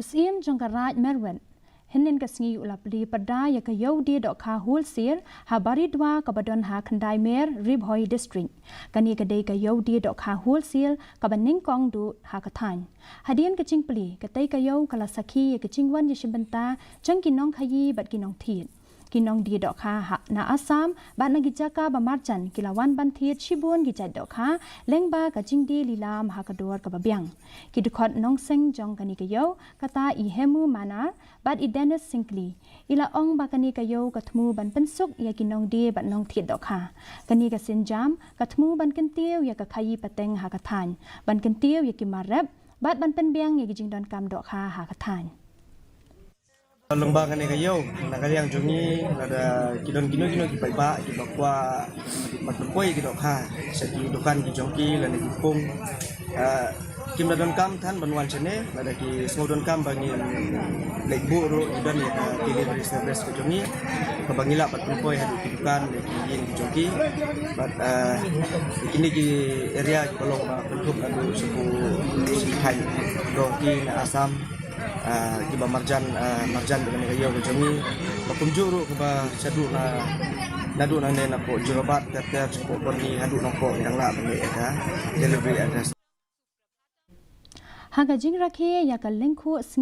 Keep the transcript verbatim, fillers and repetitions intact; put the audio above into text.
Syiem jong ka Raid Merwet hynnin ka sngi u la plie pyrda ïa ka ïew die dohkha wholesale ha Baridua kaba don ha Khyndai Mer, Ri Bhoi District. Kane ka dei ka ïew die dohkha wholesale kaba nyngkong duh ha ka thaiñ. Hadien ka jingplie, katei ka ïew ka la sakhi ïa ka jingwan ïashim bynta jong ki nongkhaïi bad ki nongthied. Ki nongdie dohkha ha na Assam bad na ki jaka ba marjan ki la wan ban thied shibun ki jait dohkha lyngba ka jingdie lilam ha ka dor kaba biang. Ki dkhot nongseng jong kane ka ïew kata i Hemu Manar bad i Dennis Syngkli i la ong ba kane ka ïew ka thmu ban pynsuk ïa ki nongdie bad nongthied dohkha. Kane ka sienjam ka thmu ban kyntiew ïa ka khaïi pateng ha ka thaiñ, ban kyntiew ïa ki mar rep bad ban pynbiang ïa ki jingdonkam dohkha ha ka thaiñ. Lyngba kane ka ïew, na ka liang jong ngi, lada ki don kino kino ki paidbah kiba kwah ban pynpoi ki dohkha sha ki dukan ki jong ki lane ki pung, ah, kim da donkam than ban wan shane, lada ki sngew donkam ba ngin leit buh ruh, ki don ïa ka delivery service ka jong ngi kaba ngi lah ban pynpoi haduh ki dukan ne ki ïing ki jong ki. Bad, ah, kine ki area kiba long ba kynthup haduh sha ki thaiñ Guwahati na Assam, ah, kiba marjan, ah, marjan bad kane ka ïew ka jong ngi. Ba kumjuh ruh kaba shaduh na, naduh nangne napoh Jorabat ter ter shapoh Borni haduh Nongpoh ngi dang lah ban leh ïa ka delivery address. Ha ka jingrakhe ïa ka lyngkhuh sngi